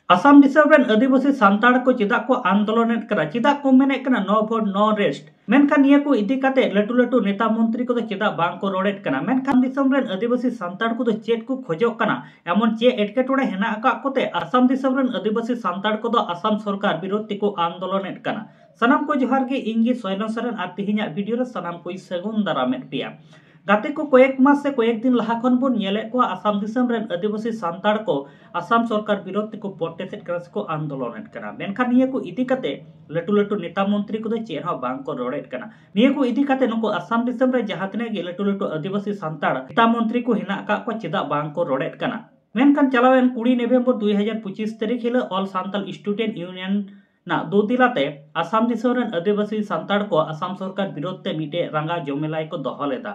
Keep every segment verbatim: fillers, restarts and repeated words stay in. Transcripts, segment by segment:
ᱟᱥᱟᱢ ᱫᱤᱥᱚᱢ ᱨᱮᱱ ᱟᱹᱫᱤᱵᱟᱹᱥᱤ ᱥᱟᱱᱛᱟᱲ ᱠᱚ ᱪᱮᱫᱟᱜ ᱠᱚ ᱟᱱᱫᱳᱞᱚᱱᱮᱫ ᱠᱟᱱᱟ? ᱪᱮᱫᱟᱜ ᱠᱚ ᱢᱮᱱᱮᱫ ᱠᱟᱱᱟ no vote no rest? ᱢᱮᱱᱠᱷᱟᱱ ᱱᱤᱭᱟᱹ ᱠᱚ ᱤᱫᱤ ᱠᱟᱛᱮ ᱞᱟᱹᱴᱩ ᱞᱟᱹᱴᱩ ᱱᱮᱛᱟ ᱢᱚᱱᱛᱨᱤ ᱠᱚᱫᱚ ᱪᱮᱫᱟᱜ ᱵᱟᱝ ᱠᱚ ᱨᱚᱲᱮᱫ ᱠᱟᱱᱟ? ᱢᱮᱱᱠᱷᱟᱱ ᱫᱤᱥᱚᱢ ᱨᱮᱱ ᱟᱹᱫᱤᱵᱟᱹᱥᱤ ᱥᱟᱱᱛᱟᱲ ᱠᱚᱫᱚ ᱪᱮᱫ ᱠᱚ ᱠᱷᱚᱡᱚᱜ ᱠᱟᱱᱟ? ᱮᱢᱚᱱ ᱪᱮᱫ ᱮᱴᱠᱮᱴᱚᱬᱮ ᱦᱮᱱᱟᱜ ᱟᱠᱟᱫ ᱠᱚᱛᱮ ᱟᱥᱟᱢ ᱫᱤᱥᱚᱢ ᱨᱮᱱ ᱟᱹᱫᱤᱵᱟᱹᱥᱤ ᱥᱟᱱᱛᱟᱲ ᱠᱚᱫᱚ ᱟᱥᱟᱢ ᱥᱚᱨᱠᱟᱨ ᱵᱤᱨᱳᱫᱷ ᱛᱮᱠᱚ ᱟᱱᱫᱳᱞᱚᱱᱮᱫ ᱠᱟᱱᱟ? ᱥᱟᱱᱟᱢ ᱠᱚ ᱡᱚᱦᱟᱨ ᱜᱮ, ᱤᱧ ᱜᱮ ᱥᱚᱭᱞᱚᱱ ᱥᱚᱨᱮᱱ ᱟᱨ ᱛᱮᱦᱮᱧᱟᱜ ᱵᱷᱤᱰᱤᱭᱳ ᱨᱮ ᱥᱟᱱᱟᱢ ᱠᱚᱧ ᱥᱟᱹᱜᱩᱱ ᱫᱟᱨᱟᱢᱮᱫ ᱯᱮᱭᱟ᱾ ᱜᱟᱛᱮ ᱠᱚ, ᱠᱚᱭᱮᱠ ᱢᱟᱥ ᱥᱮ ᱠᱚᱭᱮᱠ ᱫᱤᱱ ᱞᱟᱦᱟ ᱠᱷᱚᱱ ᱵᱚᱱ ᱧᱮᱞᱮᱫ ᱠᱚᱣᱟ ᱟᱥᱟᱢ ᱫᱤᱥᱚᱢ ᱨᱮᱱ ᱟᱹᱫᱤᱵᱟᱹᱥᱤ ᱥᱟᱱᱛᱟᱲ ᱠᱚ ᱟᱥᱟᱢ ᱥᱚᱨᱠᱟᱨ ᱵᱤᱨᱳᱫᱷ ᱛᱮᱠᱚ ᱯᱨᱚᱴᱮᱥᱴ ᱮᱫ ᱠᱟᱱᱟ ᱥᱮᱠᱚ ᱟᱱᱫᱳᱞᱚᱱᱮᱫ ᱠᱟᱱᱟ᱾ ᱢᱮᱱᱠᱷᱟᱱ ᱱᱤᱭᱟᱹ ᱠᱚ ᱤᱫᱤ ᱠᱟᱛᱮ ᱞᱟᱹᱴᱩ ᱞᱟᱹᱴᱩ ᱱᱮᱛᱟ ᱢᱚᱱᱛᱨᱤ ᱠᱚᱫᱚ ᱪᱮᱫ ᱦᱚᱸ ᱵᱟᱝ ᱠᱚ ᱨᱚᱲᱮᱫ ᱠᱟᱱᱟ᱾ ᱱᱤᱭᱟᱹ ᱠᱚ ᱤᱫᱤ ᱠᱟᱛᱮ ᱱᱩᱠᱩ ᱟᱥᱟᱢ ᱫᱤᱥᱚᱢ ᱨᱮ ᱡᱟᱦᱟᱸ ᱛᱤᱱᱟᱹᱜ ᱜᱮ ᱞᱟᱹᱴᱩ ᱞᱟᱹᱴᱩ ᱟᱹᱫᱤᱵᱟᱹᱥᱤ ᱥᱟᱱᱛᱟᱲ ᱱᱮᱛᱟ ᱢᱚᱱᱛᱨᱤ ᱠᱚ ᱦᱮᱱᱟᱜ ᱟᱠᱟᱫ ᱠᱚᱣᱟ, ᱪᱮᱫᱟᱜ ᱵᱟᱝ ᱠᱚ ᱨᱚᱲᱮᱫ ᱠᱟᱱᱟ? ᱢᱮᱱᱠᱷᱟᱱ ᱪᱟᱞᱟᱣᱮᱱ ᱠᱩᱲᱤ ᱱᱚᱵᱷᱮᱢᱵᱚᱨ ᱫᱩ ᱦᱟᱡᱟᱨ ᱯᱚᱸᱪᱤᱥ ᱛᱟᱹᱨᱤᱠᱷ ᱦᱤᱞᱳᱜ All Santal Student Union ᱱᱟᱜ ᱫᱩ ᱛᱤᱞᱟᱛᱮ ᱟᱥᱟᱢ ᱫᱤᱥᱚᱢ ᱨᱮᱱ ᱟᱹᱫᱤᱵᱟᱹᱥᱤ ᱥᱟᱱᱛᱟᱲ ᱠᱚ ᱟᱥᱟᱢ ᱥᱚᱨᱠᱟᱨ ᱵᱤᱨᱳᱫᱷ ᱛᱮ ᱢᱤᱫᱴᱮᱡ ᱨᱟᱸᱜᱟ ᱡᱚᱢᱮᱞᱟᱭ ᱠᱚ ᱫᱚᱦᱚ ᱞᱮᱫᱟ᱾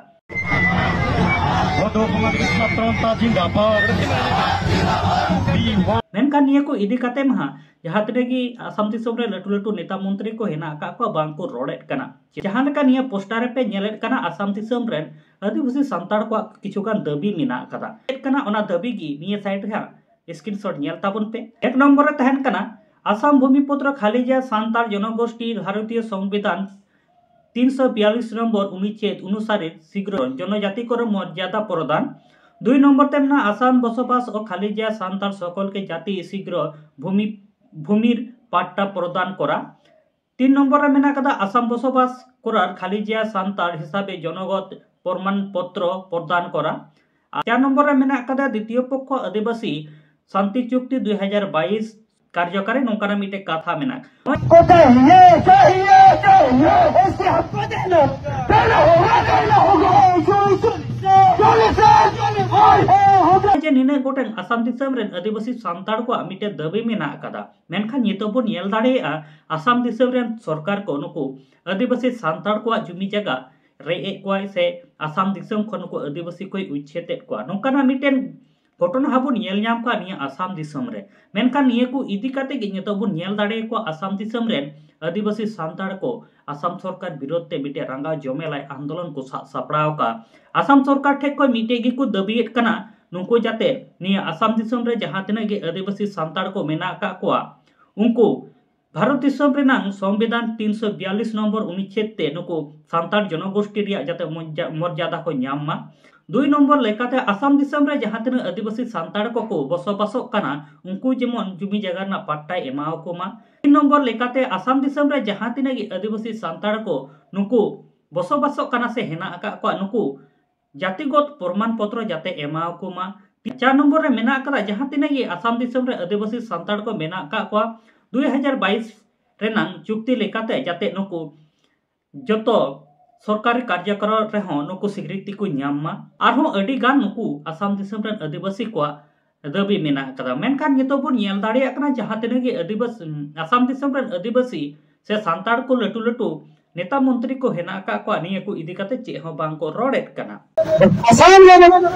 ᱢᱮᱱᱠᱷᱟᱱ ᱱᱤᱭᱟᱹ ᱠᱚ ᱤᱫᱤ ᱠᱟᱛᱮ ᱢᱟ ᱡᱟᱦᱟᱸ ᱛᱤᱱᱟᱹᱜ ᱜᱮ ᱟᱥᱟᱢ ᱫᱤᱥᱚᱢ ᱨᱮ ᱞᱟᱹᱴᱩ ᱞᱟᱹᱴᱩ ᱱᱮᱛᱟ ᱢᱚᱱᱛᱨᱤ ᱠᱚ ᱦᱮᱱᱟᱜ ᱟᱠᱟᱫ ᱠᱚᱣᱟ, ᱵᱟᱝ ᱠᱚ ᱨᱚᱲᱮᱫ ᱠᱟᱱᱟ᱾ ᱡᱟᱦᱟᱸ ᱞᱮᱠᱟ ᱱᱤᱭᱟᱹ ᱯᱳᱥᱴᱟᱨ ᱨᱮᱯᱮ ᱧᱮᱞᱮᱫ ᱠᱟᱱᱟ, ᱟᱥᱟᱢ ᱫᱤᱥᱚᱢ ᱨᱮᱱ ᱟᱹᱫᱤᱵᱟᱹᱥᱤ ᱥᱟᱱᱛᱟᱲ ᱠᱚᱣᱟᱜ ᱠᱤᱪᱷᱩ ᱜᱟᱱ ᱫᱟᱹᱵᱤ ᱢᱮᱱᱟᱜ ᱟᱠᱟᱫᱟ᱾ ᱪᱮᱫ ᱠᱟᱱᱟ ᱚᱱᱟ ᱫᱟᱹᱵᱤ ᱜᱮ ᱱᱤᱭᱟᱹ ᱥᱟᱭᱤᱰ ᱨᱮ ᱦᱟᱸᱜ ᱥᱠᱨᱤᱱᱥᱚᱴ ᱧᱮᱞ ᱛᱟᱵᱚᱱ ᱯᱮ᱾ ᱮᱠ ᱱᱚᱢᱵᱚᱨ ᱨᱮ ᱛᱟᱦᱮᱱ ᱠᱟᱱᱟ, ᱟᱥᱟᱢ ᱵᱷᱩᱢᱤᱯᱩᱛᱨᱚ ᱠᱷᱟᱞᱤᱡᱟ ᱥᱟᱱᱛᱟᱲ ᱡᱚᱱᱚᱜᱳᱥᱴᱤ ᱵᱷᱟᱨᱚᱛᱤᱭᱚ ᱥᱚᱝᱵᱤᱫᱷᱟᱱ ᱛᱤᱱᱥᱚ ᱵᱤᱭᱟᱞᱤᱥ ᱱᱚᱢᱵᱚᱨ ᱚᱱᱩᱪᱷᱮᱫ ᱚᱱᱩᱥᱟᱨᱮ ᱥᱤᱜᱽᱨᱚ ᱡᱚᱱᱚᱡᱟᱛᱤ ᱠᱚᱨᱮ ᱢᱚᱨᱡᱟᱫᱟ ᱯᱨᱚᱫᱟᱱ᱾ ᱫᱩᱭ ᱱᱚᱢᱵᱚᱨ ᱛᱮ ᱢᱮᱱᱟᱜᱼᱟ, ᱟᱥᱟᱢ ᱵᱚᱥᱚᱵᱟᱥ ᱚ ᱠᱷᱟᱞᱤᱡᱟ ᱥᱟᱱᱛᱟᱲ ᱥᱚᱠᱚᱞ ᱠᱮ ᱡᱟᱛᱤ ᱥᱤᱜᱽᱨᱚ ᱵᱷᱩᱢᱤ, ᱵᱷᱩᱢᱤᱨ ᱯᱟᱴᱴᱟ ᱯᱨᱚᱫᱟᱱ ᱠᱚᱨᱟ᱾ ᱛᱤᱱ ᱱᱚᱢᱵᱚᱨ ᱨᱮ ᱢᱮᱱᱟᱜ ᱠᱟᱫᱟ, ᱟᱥᱟᱢ ᱵᱚᱥᱚᱵᱟᱥ ᱠᱚᱨᱟᱨ ᱠᱷᱟᱞᱤᱡᱟ ᱥᱟᱱᱛᱟᱲ ᱦᱤᱥᱟᱵᱮ ᱡᱚᱱᱚᱜᱚᱛ ᱯᱨᱚᱢᱟᱱ ᱯᱚᱛᱨᱚ ᱯᱨᱚᱫᱟᱱ ᱠᱚᱨᱟ᱾ ᱟᱨ ᱪᱟᱨ ᱱᱚᱢᱵᱚᱨ ᱨᱮ ᱢᱮᱱᱟᱜ ᱠᱟᱫᱟ, ᱫᱤᱛᱤᱭᱚ ᱯᱚᱠᱠᱷᱚ ᱟᱹᱫᱤᱵᱟᱹᱥᱤ ᱥᱟᱱᱛᱤ ᱪᱩᱠᱛᱤ ᱫᱩᱭ ᱦᱟᱡᱟᱨ ᱵᱟᱭᱤᱥ ᱠᱟᱨᱡᱚᱠᱟᱨᱤ, ᱱᱚᱝᱠᱟᱱᱟᱜ ᱢᱤᱫᱴᱮᱡ ᱠᱟᱛᱷᱟ ᱢᱮᱱᱟᱜ᱾ को चाहिए, चाहिए, चाहिए। ऐसे हमको देना, देना होगा, देना होगा। ᱡᱮ ᱱᱤᱱᱟᱹᱜ ᱜᱚᱴᱮᱱ ᱟᱥᱟᱢ ᱫᱤᱥᱚᱢ ᱨᱮᱱ ᱟᱹᱫᱤᱵᱟᱹᱥᱤ ᱥᱟᱱᱛᱟᱲ ᱠᱚᱣᱟᱜ ᱢᱤᱫᱴᱮᱡ ᱫᱟᱹᱵᱤ ᱢᱮᱱᱟᱜ ᱟᱠᱟᱫᱟ, ᱢᱮᱱᱠᱷᱟᱱ ᱱᱤᱛᱚᱜ ᱵᱚᱱ ᱧᱮᱞ ᱫᱟᱲᱮᱭᱟᱜᱼᱟ, ᱟᱥᱟᱢ ᱫᱤᱥᱚᱢ ᱨᱮᱱ ᱥᱚᱨᱠᱟᱨ ᱠᱚ ᱱᱩᱠᱩ ᱟᱹᱫᱤᱵᱟᱹᱥᱤ ᱥᱟᱱᱛᱟᱲ ᱠᱚᱣᱟᱜ ᱡᱩᱢᱤ ᱡᱟᱭᱜᱟ ᱨᱮᱡ ᱮᱫ ᱠᱚᱣᱟᱭ ᱥᱮ ᱟᱥᱟᱢ ᱫᱤᱥᱚᱢ ᱠᱷᱚᱱ ᱱᱩᱠᱩ ᱟᱹᱫᱤᱵᱟᱹᱥᱤ ᱠᱚᱭ ᱩᱪᱪᱷᱮᱫ ᱮᱫ ᱠᱚᱣᱟ, ᱱᱚᱝᱠᱟᱱᱟᱜ ᱢᱤᱫᱴᱮᱱ ᱜᱷᱚᱴᱚᱱᱟ ᱦᱚᱸ ᱵᱚᱱ ᱧᱮᱞ ᱧᱟᱢ ᱠᱟᱜ ᱱᱤᱭᱟᱹ ᱟᱥᱟᱢ ᱫᱤᱥᱚᱢ ᱨᱮ᱾ ᱢᱮᱱᱠᱷᱟᱱ ᱱᱤᱭᱟᱹ ᱠᱚ ᱤᱫᱤ ᱠᱟᱛᱮ ᱜᱮ ᱱᱤᱛᱚᱜ ᱵᱚᱱ ᱧᱮᱞ ᱫᱟᱲᱮᱭᱟᱠᱚᱣᱟ, ᱟᱥᱟᱢ ᱫᱤᱥᱚᱢ ᱨᱮᱱ ᱟᱹᱫᱤᱵᱟᱹᱥᱤ ᱥᱟᱱᱛᱟᱲ ᱠᱚ ᱟᱥᱟᱢ ᱥᱚᱨᱠᱟᱨ ᱵᱤᱨᱳᱫᱷ ᱛᱮ ᱢᱤᱫᱴᱮᱱ ᱨᱟᱸᱜᱟᱣ ᱡᱚᱢᱮᱞᱟᱭ ᱟᱱᱫᱳᱞᱚᱱ ᱠᱚ ᱥᱟᱵ ᱥᱟᱯᱲᱟᱣ ᱟᱠᱟᱫᱼᱟ᱾ ᱟᱥᱟᱢ ᱥᱚᱨᱠᱟᱨ ᱴᱷᱮᱱ ᱠᱷᱚᱱ ᱢᱤᱫᱴᱮᱡ ᱜᱮᱠᱚ ᱫᱟᱹᱵᱤᱭᱮᱫ ᱠᱟᱱᱟ, ᱱᱩᱠᱩ ᱡᱟᱛᱮ ᱱᱤᱭᱟᱹ ᱟᱥᱟᱢ ᱫᱤᱥᱚᱢ ᱨᱮ ᱡᱟᱦᱟᱸ ᱛᱤᱱᱟᱹᱜ ᱜᱮ ᱟᱹᱫᱤᱵᱟᱹᱥᱤ ᱥᱟᱱᱛᱟᱲ ᱠᱚ ᱢᱮᱱᱟᱜ ᱟᱠᱟᱫ ᱠᱚᱣᱟ, ᱩᱱᱠᱩ ᱵᱷᱟᱨᱚᱛ ᱫᱤᱥᱚᱢ ᱨᱮᱱᱟᱝ ᱥᱚᱝᱵᱤᱫᱷᱟᱱ ᱛᱤᱱᱥᱚ ᱵᱤᱭᱟᱞᱤᱥ ᱱᱚᱢᱵᱚᱨ ᱚᱱᱩᱪᱪᱷᱮᱫ ᱛᱮ ᱱᱩᱠᱩ ᱥᱟᱱᱛᱟᱲ ᱡᱚᱱᱚᱜᱳᱥᱴᱤ ᱨᱮᱭᱟᱜ ᱡᱟᱛᱮ ᱢᱚᱨᱡᱟ-, ᱢᱚᱨᱡᱟᱫᱟ ᱠᱚ ᱧᱟᱢ ᱢᱟ᱾ ᱫᱩᱭ ᱱᱚᱢᱵᱚᱨ ᱞᱮᱠᱟᱛᱮ ᱟᱥᱟᱢ ᱫᱤᱥᱚᱢ ᱨᱮ ᱡᱟᱦᱟᱸ ᱛᱤᱱᱟᱹᱜ ᱟᱹᱫᱤᱵᱟᱹᱥᱤ ᱥᱟᱱᱛᱟᱲ ᱠᱚᱠᱚ ᱵᱚᱥᱚᱵᱟᱥᱚᱜ ᱠᱟᱱᱟ, ᱩᱱᱠᱩ ᱡᱮᱢᱚᱱ ᱡᱩᱢᱤ ᱡᱟᱭᱜᱟ ᱨᱮᱱᱟᱜ ᱯᱟᱴᱴᱟᱭ ᱮᱢᱟᱣᱟᱠᱚ ᱢᱟ᱾ ᱛᱤᱱ ᱱᱚᱢᱵᱚᱨ ᱞᱮᱠᱟᱛᱮ ᱟᱥᱟᱢ ᱫᱤᱥᱚᱢ ᱨᱮ ᱡᱟᱦᱟᱸ ᱛᱤᱱᱟᱹᱜ ᱜᱮ ᱟᱹᱫᱤᱵᱟᱹᱥᱤ ᱥᱟᱱᱛᱟᱲ ᱠᱚ ᱱᱩᱠᱩ ᱵᱚᱥᱚᱵᱟᱥᱚᱜ ᱠᱟᱱᱟ ᱥᱮ ᱦᱮᱱᱟᱜ ᱟᱠᱟᱫ ᱠᱚᱣᱟ, ᱱᱩᱠᱩ ᱡᱟᱛᱤᱜᱚᱛ ᱯᱨᱚᱢᱟᱱ ᱯᱚᱛᱨᱚ ᱡᱟᱛᱮ ᱮᱢᱟᱣᱟᱠᱚ ᱢᱟ᱾ ᱪᱟᱨ ᱱᱚᱢᱵᱚᱨ ᱨᱮ ᱢᱮᱱᱟᱜ ᱟᱠᱟᱫᱟ, ᱡᱟᱦᱟᱸ ᱛᱤᱱᱟᱹᱜ ᱜᱮ ᱟᱥᱟᱢ ᱫᱤᱥᱚᱢ ᱨᱮ ᱟᱹᱫᱤᱵᱟᱹᱥᱤ ᱥᱟᱱᱛᱟᱲ ᱠᱚ ᱢᱮᱱᱟᱜ ᱟᱠᱟᱫ ᱠᱚᱣᱟ, ᱫᱩᱭ ᱦᱟᱡᱟᱨ ᱵᱟᱭᱤᱥ ᱨᱮᱱᱟᱝ ᱪᱩᱠᱛᱤ ᱞᱮᱠᱟᱛᱮ ᱡᱟᱛᱮ ᱱᱩᱠᱩ ᱡᱚᱛᱚ ᱥᱚᱨᱠᱟᱨᱤ ᱠᱟᱨᱡᱚᱠᱨᱚᱢ ᱨᱮᱦᱚᱸ ᱱᱩᱠᱩ ᱥᱤᱠᱨᱤᱛᱤ ᱠᱚ ᱧᱟᱢ ᱢᱟ᱾ ᱟᱨᱦᱚᱸ ᱟᱹᱰᱤ ᱜᱟᱱ ᱱᱩᱠᱩ ᱟᱥᱟᱢ ᱫᱤᱥᱚᱢ ᱨᱮᱱ ᱟᱹᱫᱤᱵᱟᱹᱥᱤ ᱠᱚᱣᱟᱜ ᱫᱟᱹᱵᱤ ᱢᱮᱱᱟᱜ ᱟᱠᱟᱫᱟ᱾ ᱢᱮᱱᱠᱷᱟᱱ ᱱᱤᱛᱚᱜ ᱵᱚᱱ ᱧᱮᱞ ᱫᱟᱲᱮᱭᱟᱜ ᱠᱟᱱᱟ, ᱡᱟᱦᱟᱸ ᱛᱤᱱᱟᱹᱜ ᱜᱮ ᱟᱹᱫᱤᱵᱟᱹᱥᱤ, ᱟᱥᱟᱢ ᱫᱤᱥᱚᱢ ᱨᱮᱱ ᱟᱹᱫᱤᱵᱟᱹᱥᱤ ᱥᱮ ᱥᱟᱱᱛᱟᱲ ᱠᱚ ᱞᱟᱹᱴᱩ ᱞᱟᱹᱴᱩ ᱱᱮᱛᱟ ᱢᱚᱱᱛᱨᱤ ᱠᱚ ᱦᱮᱱᱟᱜ ᱟᱠᱟᱫ ᱠᱚᱣᱟ, ᱱᱤᱭᱟᱹ ᱠᱚ ᱤᱫᱤ ᱠᱟᱛᱮ ᱪᱮᱫ ᱦᱚᱸ ᱵᱟᱝ ᱠᱚ ᱨᱚᱲᱮᱫ ᱠᱟᱱᱟ᱾ ᱟᱥᱟᱢ ᱨᱮ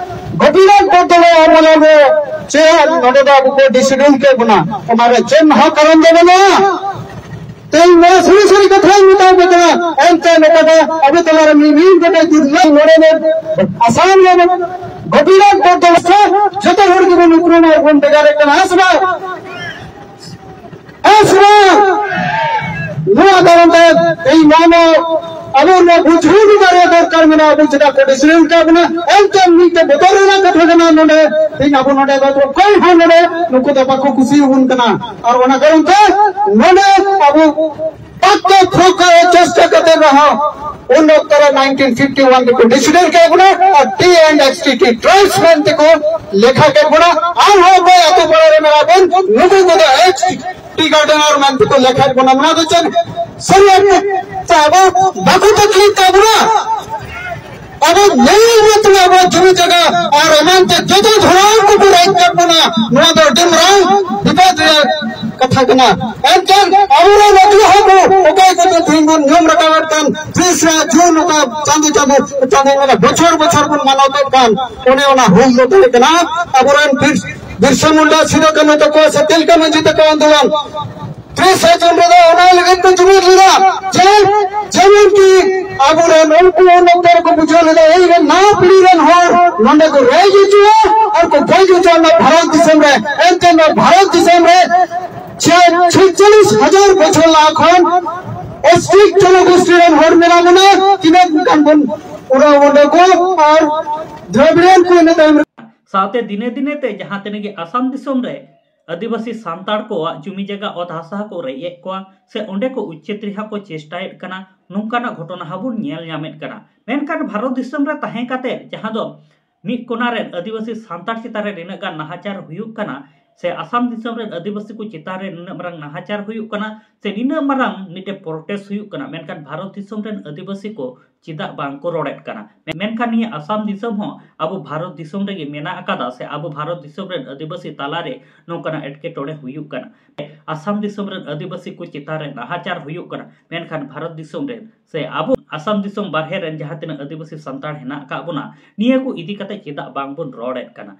Gopinath Vardhan M L A ᱪᱮᱫ ᱱᱚᱰᱮ ᱫᱚ ᱟᱵᱚ ᱠᱚ ᱰᱤᱥᱤᱰᱤᱭᱩᱞ ᱠᱮᱫ ᱵᱚᱱᱟ, ᱚᱱᱟ ᱨᱮ ᱪᱮᱫ ᱦᱚᱸ ᱠᱟᱨᱚᱱ ᱫᱚ ᱵᱟᱹᱱᱩᱜᱼᱟ᱾ ᱛᱮᱦᱮᱧ ᱱᱚᱣᱟ ᱥᱟᱹᱨᱤ ᱥᱟᱹᱨᱤ ᱠᱟᱛᱷᱟᱧ ᱢᱮᱛᱟ ᱯᱮ ᱠᱟᱱᱟ, ᱮᱱᱛᱮ ᱱᱚᱰᱮ ᱫᱚ ᱟᱵᱚ ᱛᱟᱞᱟ ᱨᱮ ᱢᱤᱫ ᱢᱤᱫ ᱜᱚᱴᱮᱡ ᱛᱤᱨᱞᱟᱹ ᱱᱚᱰᱮ ᱫᱚ ᱟᱥᱟᱢ ᱨᱮ ᱜᱚᱯᱤᱱᱟᱛᱷ ᱵᱚᱨᱫᱷᱚᱱ ᱥᱮ ᱡᱚᱛᱚ ᱦᱚᱲ ᱜᱮᱵᱚᱱ ᱩᱯᱨᱩᱢᱟ ᱟᱨ ᱵᱚᱱ ᱵᱷᱮᱜᱟᱨᱮᱫ ᱠᱟᱱᱟ, ᱦᱮᱸ ᱥᱮ ᱵᱟᱝ? ᱦᱮᱸ ᱥᱮ ᱵᱟᱝ? ᱱᱚᱣᱟ ᱠᱟᱨᱚᱱ ᱛᱮ ᱛᱮᱦᱮᱧ ᱱᱚᱣᱟ ᱱᱚᱣᱟ ᱟᱵᱚ ᱱᱚᱣᱟ ᱵᱩᱡᱷᱟᱹᱣ ᱫᱟᱲᱮ ᱫᱚᱨᱠᱟᱨ ᱢᱮᱱᱟᱜᱼᱟ, ᱟᱵᱚ ᱪᱮᱫᱟᱜ ᱠᱚ ᱰᱤᱥᱤᱰᱮᱱᱴ ᱠᱟᱜ ᱵᱚᱱᱟ᱾ ᱮᱱᱛᱮ ᱢᱤᱫᱴᱮᱱ ᱵᱚᱛᱚᱨ ᱨᱮᱱᱟᱜ ᱠᱟᱛᱷᱟ ᱠᱟᱱᱟ, ᱱᱚᱰᱮ ᱛᱮᱦᱮᱧ ᱟᱵᱚ ᱱᱚᱰᱮ ᱫᱚ ᱚᱠᱚᱭ ᱦᱚᱸ ᱱᱚᱰᱮ ᱱᱩᱠᱩ ᱫᱚ ᱵᱟᱠᱚ ᱠᱩᱥᱤᱭᱟᱵᱚᱱ ᱠᱟᱱᱟ᱾ ᱟᱨ ᱚᱱᱟ ᱠᱟᱨᱚᱱ ᱛᱮ ᱱᱚᱰᱮ ᱟᱵᱚ ᱯᱟᱠᱟ ᱯᱷᱚᱠᱟ ᱪᱮᱥᱴᱟ ᱠᱟᱛᱮ ᱨᱮᱦᱚᱸ ᱩᱱ ᱚᱠᱛᱚ ᱨᱮ ᱱᱟᱭᱤᱱᱴᱤᱱ ᱯᱷᱤᱯᱴᱤ ᱣᱟᱱ ᱨᱮᱠᱚ ᱰᱤᱥᱤᱰᱮᱱᱴ ᱠᱮᱫ ᱵᱚᱱᱟ ᱟᱨ T and X T T tribes ᱢᱮᱱᱛᱮ ᱠᱚ ᱞᱮᱠᱷᱟ ᱠᱮᱫ ᱵᱚᱱᱟ᱾ ᱟᱨᱦᱚᱸ ᱚᱠᱚᱭ ᱟᱛᱳ ᱯᱟᱲᱟ ᱨᱮ ᱢᱮᱱᱟᱜ ᱵᱚᱱ, ᱱᱩᱠᱩ ᱠᱚᱫᱚ ᱮᱠᱥ ᱴᱤ ᱜᱟᱨᱰᱮᱱᱟᱨ ᱢᱮᱱᱛᱮ ᱠᱚ ᱞᱮᱠᱷᱟᱭᱮᱫ ᱵᱚᱱᱟ᱾ ᱱᱚᱣᱟ ᱫᱚ ᱪᱮᱫ ᱥᱟᱹᱨᱤ ᱟᱹᱨᱤ ᱥᱮ ᱟᱵᱚ ᱵᱟᱠᱚ ᱛᱟᱠᱞᱤᱯ ᱠᱟᱜ ᱵᱚᱱᱟ? ᱟᱵᱚ ᱧᱮᱞ ᱢᱮ ᱛᱚᱵᱮ ᱟᱵᱚᱣᱟᱜ ᱡᱩᱢᱤ ᱡᱟᱭᱜᱟ ᱟᱨ ᱮᱢᱟᱱ ᱛᱮ ᱡᱚᱛᱚ ᱫᱷᱚᱨᱚᱢ ᱠᱚᱠᱚ ᱨᱮᱡ ᱠᱟᱜ ᱵᱚᱱᱟ᱾ ᱱᱚᱣᱟ ᱫᱚ ᱟᱹᱰᱤ ᱢᱟᱨᱟᱝ ᱵᱤᱯᱚᱫ ᱨᱮᱭᱟᱜ ᱠᱟᱛᱷᱟ ᱠᱟᱱᱟ᱾ ᱮᱱᱠᱷᱟᱱ ᱟᱵᱚᱨᱮᱱ ᱟᱹᱛᱩ ᱦᱚᱲ ᱠᱚ ᱚᱠᱚᱭ ᱠᱚᱫᱚ ᱛᱮᱦᱮᱧ ᱵᱚᱱ ᱧᱩᱢ ᱨᱟᱠᱟᱵᱮᱫ ᱠᱟᱱ ᱛᱤᱨᱤᱥᱟ ᱡᱩᱱ ᱚᱠᱟ ᱪᱟᱸᱫᱚ ᱪᱟᱸᱫᱚ ᱪᱟᱸᱫᱚ ᱚᱱᱟ ᱵᱚᱪᱷᱚᱨ ᱵᱚᱪᱷᱚᱨ ᱵᱚᱱ ᱢᱟᱱᱟᱣ ᱠᱮᱫ ᱠᱟᱱ, ᱚᱱᱮ ᱚᱱᱟ ᱦᱩᱞ ᱫᱚ ᱛᱟᱦᱮᱸ ᱠᱟᱱᱟ ᱟᱵᱚᱨᱮᱱ ᱵᱤᱨ-, ᱵᱤᱨᱥᱟ ᱢᱩᱱᱰᱟ, ᱥᱤᱫᱩ ᱠᱟᱹᱱᱦᱩ ᱛᱟᱠᱚ ᱥᱮ ᱛᱤᱞᱠᱟᱹ ᱢᱟᱹᱡᱷᱤ ᱛᱟᱠᱚ ᱟᱱᱫᱳᱞᱚᱱ᱾ ᱛᱤᱨᱤᱥᱟ ᱡᱩᱱ ᱨᱮᱫᱚ ᱚᱱᱟ ᱞᱟᱹᱜᱤᱫ ᱛᱮ ᱡᱩᱢᱤᱫ ᱞᱮᱫᱟ ᱡᱮ ᱡᱮᱢᱚᱱ ᱠᱤ ᱟᱵᱚᱨᱮᱱ ᱩᱱᱠᱩ ᱩᱱ ᱚᱠᱛᱚ ᱨᱮᱠᱚ ᱵᱩᱡᱷᱟᱹᱣ ᱞᱮᱫᱟ, ᱤᱧ ᱨᱮᱱ ᱱᱟᱣᱟ ᱯᱤᱲᱦᱤ ᱨᱮᱱ ᱦᱚᱲ ᱱᱚᱰᱮ ᱠᱚ ᱨᱮᱡ ᱦᱚᱪᱚᱜᱼᱟ ᱟᱨ ᱠᱚ ᱜᱚᱡ ᱦᱚᱪᱚᱜᱼᱟ ᱱᱚᱣᱟ ᱵᱷᱟᱨᱚᱛ ᱫᱤᱥᱚᱢ ᱨᱮ᱾ ᱮᱱᱛᱮ ᱱᱚᱣᱟ ᱵᱷᱟᱨᱚᱛ ᱫᱤᱥᱚᱢ ᱨᱮ ᱪᱷᱮ ᱪᱷᱮᱪᱪᱚᱞᱞᱤᱥ ᱦᱟᱡᱟᱨ ᱵᱚᱪᱷᱚᱨ ᱞᱟᱦᱟ ᱠᱷᱚᱱ ᱚᱥᱴᱨᱤᱠ ᱡᱚᱱᱚᱜᱳᱥᱴᱤ ᱨᱮᱱ ᱦᱚᱲ ᱢᱮᱱᱟᱜ ᱵᱚᱱᱟ᱾ ᱛᱤᱱᱟᱹᱜ ᱜᱟᱱ ᱵᱚᱱ ᱩᱨᱟᱣ ᱚᱸᱰᱮ ᱠᱚ ᱟᱨ ᱫᱨᱟᱵᱤᱲᱤᱭᱟᱱ ᱠᱚ ᱤᱱᱟᱹ ᱛᱟᱭᱚᱢ ᱨᱮ ᱥᱟᱶᱛᱮ ᱫᱤᱱᱮ ᱫᱤᱱᱮ ᱛᱮ ᱡᱟᱦᱟᱸ ᱛᱤᱱᱟᱹᱜ ᱜᱮ ᱟᱥᱟᱢ ᱫᱤᱥᱚᱢ ᱨᱮ ᱟᱹᱫᱤᱵᱟᱹᱥᱤ ᱥᱟᱱᱛᱟᱲ ᱠᱚᱣᱟᱜ ᱡᱩᱢᱤ ᱡᱟᱭᱜᱟ ᱚᱛ ᱦᱟᱥᱟ ᱠᱚ ᱨᱮᱡ ᱮᱫ ᱠᱚᱣᱟ ᱥᱮ ᱚᱸᱰᱮ ᱠᱚ ᱩᱪᱪᱷᱮᱫ ᱨᱮᱭᱟᱜ ᱠᱚ ᱪᱮᱥᱴᱟᱭᱮᱫ ᱠᱟᱱᱟ, ᱱᱚᱝᱠᱟᱱᱟᱜ ᱜᱷᱚᱴᱚᱱᱟ ᱦᱚᱸᱵᱚᱱ ᱧᱮᱞ ᱧᱟᱢᱮᱫ ᱠᱟᱱᱟ᱾ ᱢᱮᱱᱠᱷᱟᱱ ᱵᱷᱟᱨᱚᱛ ᱫᱤᱥᱚᱢ ᱨᱮ ᱛᱟᱦᱮᱸ ᱠᱟᱛᱮ ᱡᱟᱦᱟᱸ ᱫᱚ ᱢᱤᱫ ᱠᱚᱱᱟ ᱨᱮᱱ ᱟᱹᱫᱤᱵᱟᱹᱥᱤ ᱥᱟᱱᱛᱟᱲ ᱪᱮᱛᱟᱱ ᱨᱮ ᱱᱤᱱᱟᱹᱜ ᱜᱟᱱ ᱱᱟᱦᱟᱪᱟᱨ ᱦᱩᱭᱩᱜ ᱠᱟᱱᱟ ᱥᱮ ᱟᱥᱟᱢ ᱫᱤᱥᱚᱢ ᱨᱮᱱ ᱟᱹᱫᱤᱵᱟᱹᱥᱤ ᱠᱚ ᱪᱮᱛᱟᱱ ᱨᱮ ᱱᱩᱱᱟᱹᱜ ᱢᱟᱨᱟᱝ ᱱᱟᱦᱟᱪᱟᱨ ᱦᱩᱭᱩᱜ ᱠᱟᱱᱟ ᱥᱮ ᱱᱤᱱᱟᱹᱜ ᱢᱟᱨᱟᱝ ᱢᱤᱫᱴᱮᱱ ᱯᱨᱚᱴᱮᱥᱴ ᱦᱩᱭᱩᱜ ᱠᱟᱱᱟ, ᱢᱮᱱᱠᱷᱟᱱ ᱵᱷᱟᱨᱚᱛ ᱫᱤᱥᱚᱢ ᱨᱮᱱ ᱟᱹᱫᱤᱵᱟᱹᱥᱤ ᱠᱚ ᱪᱮᱫᱟᱜ ᱵᱟᱝ ᱠᱚ ᱨᱚᱲᱮᱫ ᱠᱟᱱᱟ? ᱢᱮᱱᱠᱷᱟᱱ ᱱᱤᱭᱟᱹ ᱟᱥᱟᱢ ᱫᱤᱥᱚᱢ ᱦᱚᱸ ᱟᱵᱚ ᱵᱷᱟᱨᱚᱛ ᱫᱤᱥᱚᱢ ᱨᱮᱜᱮ ᱢᱮᱱᱟᱜ ᱟᱠᱟᱫᱟ ᱥᱮ ᱟᱵᱚ ᱵᱷᱟᱨᱚᱛ ᱫᱤᱥᱚᱢ ᱨᱮᱱ ᱟᱹᱫᱤᱵᱟᱹᱥᱤ ᱛᱟᱞᱟᱨᱮ ᱱᱚᱝᱠᱟᱱᱟᱜ ᱮᱴᱠᱮᱴᱚᱬᱮ ᱦᱩᱭᱩᱜ ᱠᱟᱱᱟ? ᱟᱥᱟᱢ ᱫᱤᱥᱚᱢ ᱨᱮᱱ ᱟᱹᱫᱤᱵᱟᱹᱥᱤ ᱠᱚ ᱪᱮᱛᱟᱱ ᱨᱮ ᱱᱟᱦᱟᱪᱟᱨ ᱦᱩᱭᱩᱜ ᱠᱟᱱᱟ, ᱢᱮᱱᱠᱷᱟᱱ ᱵᱷᱟᱨᱚᱛ ᱫᱤᱥᱚᱢ ᱨᱮᱱ ᱥᱮ ᱟᱵᱚ ᱟᱥᱟᱢ ᱫᱤᱥᱚᱢ ᱵᱟᱨᱦᱮ ᱨᱮᱱ ᱡᱟᱦᱟᱸ ᱛᱤᱱᱟᱹᱜ ᱟᱹᱫᱤᱵᱟᱹᱥᱤ ᱥᱟᱱᱛᱟᱲ ᱦᱮᱱᱟᱜ ᱟᱠᱟᱫ ᱵᱚᱱᱟ, ᱱᱤᱭᱟᱹ ᱠᱚ ᱤᱫᱤ ᱠᱟᱛᱮ ᱪᱮᱫᱟᱜ ᱵᱟᱝ ᱵᱚᱱ ᱨᱚᱲᱮᱫ ᱠᱟᱱᱟ?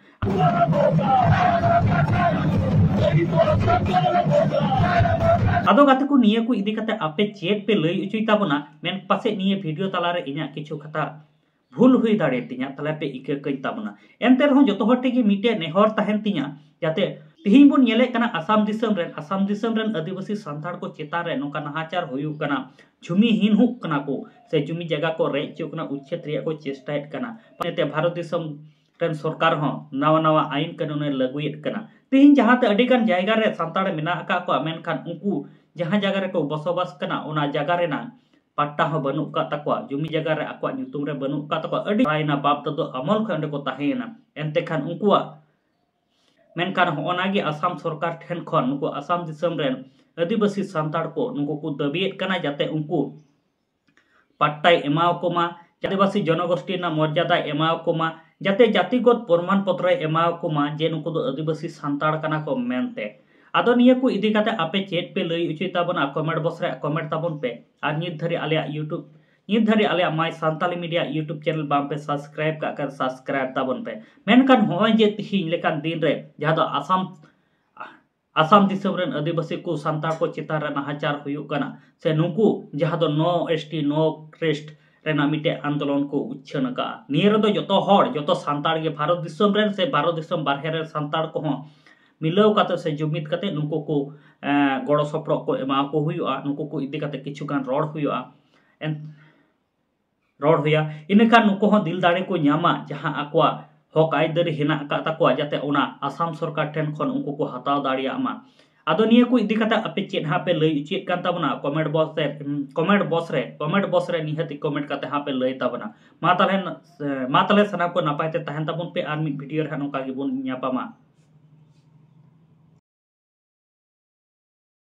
ᱟᱫᱚ ᱜᱟᱛᱮ ᱠᱚ, ᱱᱤᱭᱟᱹ ᱠᱚ ᱤᱫᱤ ᱠᱟᱛᱮ ᱟᱯᱮ ᱪᱮᱫ ᱯᱮ ᱞᱟᱹᱭ ᱦᱚᱪᱚᱭ ᱛᱟᱵᱚᱱᱟ? ᱢᱮᱱ ᱯᱟᱥᱮᱡ ᱱᱤᱭᱟᱹ ᱵᱷᱤᱰᱤᱭᱳ ᱛᱟᱞᱟᱨᱮ ᱤᱧᱟᱹᱜ ᱠᱤᱪᱷᱩ ᱠᱟᱛᱷᱟ ᱵᱷᱩᱞ ᱦᱩᱭ ᱫᱟᱲᱮᱭᱟᱛᱤᱧᱟ, ᱛᱟᱦᱞᱮ ᱯᱮ ᱤᱠᱟᱹ ᱠᱟᱹᱧ ᱛᱟᱵᱚᱱᱟ᱾ ᱮᱱᱛᱮ ᱨᱮᱦᱚᱸ ᱡᱚᱛᱚ ᱦᱚᱲ ᱴᱷᱮᱱ ᱜᱮ ᱢᱤᱫᱴᱮᱡ ᱱᱮᱦᱚᱨ ᱛᱟᱦᱮᱱ ᱛᱤᱧᱟ, ᱡᱟᱛᱮ ᱛᱤᱦᱤᱧ ᱵᱚᱱ ᱧᱮᱞᱮᱫ ᱠᱟᱱᱟ ᱟᱥᱟᱢ ᱫᱤᱥᱚᱢ ᱨᱮᱱ, ᱟᱥᱟᱢ ᱫᱤᱥᱚᱢ ᱨᱮᱱ ᱟᱹᱫᱤᱵᱟᱹᱥᱤ ᱥᱟᱱᱛᱟᱲ ᱠᱚ ᱪᱮᱛᱟᱱ ᱨᱮ ᱱᱚᱝᱠᱟ ᱱᱟᱦᱟᱪᱟᱨ ᱦᱩᱭᱩᱜ ᱠᱟᱱᱟ, ᱡᱷᱩᱢᱤ ᱦᱤᱱ ᱦᱩᱭᱩᱜ ᱠᱟᱱᱟ ᱠᱚ, ᱥᱮ ᱡᱩᱢᱤ ᱡᱟᱭᱜᱟ ᱠᱚ ᱨᱮᱡ ᱦᱚᱪᱚᱜ ᱠᱟᱱᱟ, ᱩᱪᱪᱷᱮᱫ ᱨᱮᱭᱟᱜ ᱠᱚ ᱪᱮᱥᱴᱟᱭᱮᱫ ᱠᱟᱱᱟ᱾ ᱚᱱᱟᱛᱮ ᱵᱷᱟᱨᱚᱛ ᱫᱤᱥᱚᱢ ᱨᱮᱱ ᱥᱚᱨᱠᱟᱨ ᱦᱚᱸ ᱱᱟᱣᱟ ᱱᱟᱣᱟ ᱟᱭᱤᱱ ᱠᱟᱹᱱᱩᱱᱮ ᱞᱟᱹᱜᱩᱭᱮᱫ ᱠᱟᱱᱟ᱾ ᱛᱤᱦᱤᱧ ᱡᱟᱦᱟᱸᱛᱮ ᱟᱹᱰᱤ ᱜᱟᱱ ᱡᱟᱭᱜᱟ ᱨᱮ ᱥᱟᱱᱛᱟᱲ ᱢᱮᱱᱟᱜ ᱟᱠᱟᱫ ᱠᱚᱣᱟ, ᱢᱮᱱᱠᱷᱟᱱ ᱩᱱᱠᱩ ᱡᱟᱦᱟᱸ ᱡᱟᱭᱜᱟ ᱨᱮᱠᱚ ᱵᱚᱥᱚᱵᱟᱥ ᱠᱟᱱᱟ, ᱚᱱᱟ ᱡᱟᱭᱜᱟ ᱨᱮᱱᱟᱜ ᱯᱟᱴᱴᱟ ᱦᱚᱸ ᱵᱟᱹᱱᱩᱜ ᱟᱠᱟᱫ ᱛᱟᱠᱚᱣᱟ, ᱡᱩᱢᱤ ᱡᱟᱭᱜᱟ ᱨᱮ ᱟᱠᱚᱣᱟᱜ ᱧᱩᱛᱩᱢ ᱨᱮ ᱵᱟᱹᱱᱩᱜ ᱟᱠᱟᱫ ᱛᱟᱠᱚᱣᱟ, ᱟᱹᱰᱤ ᱯᱟᱭᱱᱟ ᱵᱟᱯ ᱫᱟᱫᱩ ᱟᱢᱚᱞ ᱠᱷᱚᱱ ᱚᱸᱰᱮ ᱠᱚ ᱛᱟᱦᱮᱸᱭᱮᱱᱟ᱾ ᱮᱱᱛᱮ ᱠᱷᱟᱱ ᱩᱱᱠᱩᱣᱟᱜ, ᱢᱮᱱᱠᱷᱟᱱ ᱦᱚᱸᱜᱼᱚ ᱱᱟ ᱜᱮ ᱟᱥᱟᱢ ᱥᱚᱨᱠᱟᱨ ᱴᱷᱮᱱ ᱠᱷᱚᱱ ᱱᱩᱠᱩ ᱟᱥᱟᱢ ᱫᱤᱥᱚᱢ ᱨᱮᱱ ᱟᱹᱫᱤᱵᱟᱹᱥᱤ ᱥᱟᱱᱛᱟᱲ ᱠᱚ ᱱᱩᱠᱩ ᱠᱚ ᱫᱟᱹᱵᱤᱭᱮᱫ ᱠᱟᱱᱟ, ᱡᱟᱛᱮ ᱩᱱᱠᱩ ᱯᱟᱴᱴᱟᱭ ᱮᱢᱟᱣᱟᱠᱚ ᱢᱟ, ᱟᱹᱫᱤᱵᱟᱹᱥᱤ ᱡᱚᱱᱚᱜᱳᱥᱴᱤ ᱨᱮᱱᱟᱜ ᱢᱚᱨᱡᱟᱫᱟᱭ ᱮᱢᱟᱣᱟᱠᱚ ᱢᱟ, ᱡᱟᱛᱮ ᱡᱟᱛᱤᱜᱚᱛ ᱯᱨᱚᱢᱟᱱ ᱯᱚᱛᱨᱚᱭ ᱮᱢᱟᱣᱟᱠᱚ ᱢᱟ ᱡᱮ ᱱᱩᱠᱩ ᱫᱚ ᱟᱹᱫᱤᱵᱟᱹᱥᱤ ᱥᱟᱱᱛᱟᱲ ᱠᱟᱱᱟ ᱠᱚ ᱢᱮᱱᱛᱮ᱾ ᱟᱫᱚ ᱱᱤᱭᱟᱹ ᱠᱚ ᱤᱫᱤ ᱠᱟᱛᱮ ᱟᱯᱮ ᱪᱮᱫ ᱯᱮ ᱞᱟᱹᱭ ᱦᱚᱪᱚᱭ ᱛᱟᱵᱚᱱᱟ? ᱠᱚᱢᱮᱱᱴ ᱵᱚᱠᱥ ᱨᱮ ᱠᱚᱢᱮᱱᱴ ᱛᱟᱵᱚᱱ ᱯᱮ᱾ ᱟᱨ ᱱᱤᱛ ᱫᱷᱟᱹᱨᱤᱡ ᱟᱞᱮᱭᱟᱜ YouTube, ᱱᱤᱛ ᱫᱷᱟᱹᱨᱤᱡ ᱟᱞᱮᱭᱟᱜ My Santali Media YouTube channel ᱵᱟᱝ ᱯᱮ ᱥᱟᱵᱥᱠᱨᱟᱭᱤᱵ ᱠᱟᱜ ᱠᱷᱟᱱ ᱥᱟᱵᱥᱠᱨᱟᱭᱤᱵ ᱛᱟᱵᱚᱱ ᱯᱮ᱾ ᱢᱮᱱᱠᱷᱟᱱ ᱱᱚᱜᱼᱚᱭ ᱡᱮ ᱛᱤᱦᱤᱧ ᱞᱮᱠᱟᱱ ᱫᱤᱱ ᱨᱮ ᱡᱟᱦᱟᱸ ᱫᱚ ᱟᱥᱟᱢ ᱟᱥᱟᱢ ᱫᱤᱥᱚᱢ ᱨᱮᱱ ᱟᱹᱫᱤᱵᱟᱹᱥᱤ ᱠᱚ ᱥᱟᱱᱛᱟᱲ ᱠᱚ ᱪᱮᱛᱟᱱ ᱨᱮ ᱱᱟᱦᱟᱪᱟᱨ ᱦᱩᱭᱩᱜ ᱠᱟᱱᱟ, ᱥᱮ ᱱᱩᱠᱩ ᱡᱟᱦᱟᱸ ᱫᱚ no S T no rest ᱨᱮᱱᱟᱜ ᱢᱤᱫᱴᱮᱱ ᱟᱱᱫᱳᱞᱚᱱ ᱠᱚ ᱩᱪᱷᱟᱹᱱ ᱟᱠᱟᱫᱼᱟ᱾ ᱱᱤᱭᱟᱹ ᱨᱮᱫᱚ ᱡᱚᱛᱚ ᱦᱚᱲ, ᱡᱚᱛᱚ ᱥᱟᱱᱛᱟᱲ ᱜᱮ, ᱵᱷᱟᱨᱚᱛ ᱫᱤᱥᱚᱢ ᱨᱮᱱ ᱥᱮ ᱵᱷᱟᱨᱚᱛ ᱫᱤᱥᱚᱢ ᱵᱟᱨᱦᱮ ᱨᱮᱱ ᱥᱟᱱᱛᱟᱲ ᱠᱚᱦᱚᱸ ᱢᱤᱞᱟᱹᱣ ᱠᱟᱛᱮ ᱥᱮ ᱡᱩᱢᱤᱫ ᱠᱟᱛᱮ ᱱᱩᱠᱩ ᱠᱚ, ᱮᱸ, ᱜᱚᱲᱚ ᱥᱚᱯᱚᱦᱚᱫ ᱠᱚ ᱮᱢᱟ ᱠᱚ ᱦᱩᱭᱩᱜᱼᱟ᱾ ᱱᱩᱠᱩ ᱠᱚ ᱤᱫᱤ ᱠᱟᱛᱮ ᱠᱤᱪᱷᱩ ᱜᱟᱱ ᱨᱚᱲ ᱦᱩᱭᱩᱜᱼᱟ᱾ ᱮᱱ-, ᱨᱚᱲ ᱦᱩᱭᱟ, ᱤᱱᱟᱹᱠᱷᱟᱱ ᱱᱩᱠᱩ ᱦᱚᱸ ᱫᱤᱞ ᱫᱟᱲᱮ ᱠᱚ ᱧᱟᱢᱟ, ᱡᱟᱦᱟᱸ ᱟᱠᱚᱣᱟᱜ ᱦᱚᱠ ᱟᱹᱭᱫᱟᱹᱨᱤ ᱦᱮᱱᱟᱜ ᱟᱠᱟᱫ ᱛᱟᱠᱚᱣᱟ, ᱡᱟᱛᱮ ᱚᱱᱟ ᱟᱥᱟᱢ ᱥᱚᱨᱠᱟᱨ ᱴᱷᱮᱱ ᱠᱷᱚᱱ ᱩᱱᱠᱩ ᱠᱚ ᱦᱟᱛᱟᱣ ᱫᱟᱲᱮᱭᱟᱜ ᱢᱟ᱾ ᱟᱫᱚ ᱱᱤᱭᱟᱹ ᱠᱚ ᱤᱫᱤ ᱠᱟᱛᱮ ᱟᱯᱮ ᱪᱮᱫ ᱦᱟᱸᱜ ᱯᱮ ᱞᱟᱹᱭ ᱚᱪᱚᱭᱮᱫ ᱠᱟᱱ ᱛᱟᱵᱚᱱᱟ? ᱠᱚᱢᱮᱱᱴ ᱵᱚᱠᱥ ᱨᱮ, ᱠᱚᱢᱮᱱᱴ ᱵᱚᱠᱥ ᱨᱮ, ᱠᱚᱢᱮᱱᱴ ᱵᱚᱠᱥ ᱨᱮ ᱱᱤᱦᱟᱹᱛ ᱠᱚᱢᱮᱱᱴ ᱠᱟᱛᱮ ᱦᱟᱸᱜ ᱯᱮ ᱞᱟᱹᱭ ᱛᱟᱵᱚᱱᱟ᱾ ᱢᱟ ᱛᱟᱦᱞᱮ, ᱢᱟ ᱛᱟᱦᱞᱮ ᱥᱟᱱᱟᱢ ᱠᱚ ᱱᱟᱯᱟᱭ ᱛᱮ ᱛᱟᱦᱮᱱ ᱛᱟᱵᱚᱱ ᱯᱮ, ᱟᱨ ᱢᱤᱫ ᱵᱷᱤᱰᱤᱭᱳ ᱨᱮ ᱦᱟᱸᱜ ᱱᱚᱝᱠᱟ ᱜᱮᱵᱚᱱ ᱧᱟᱯᱟᱢᱟ᱾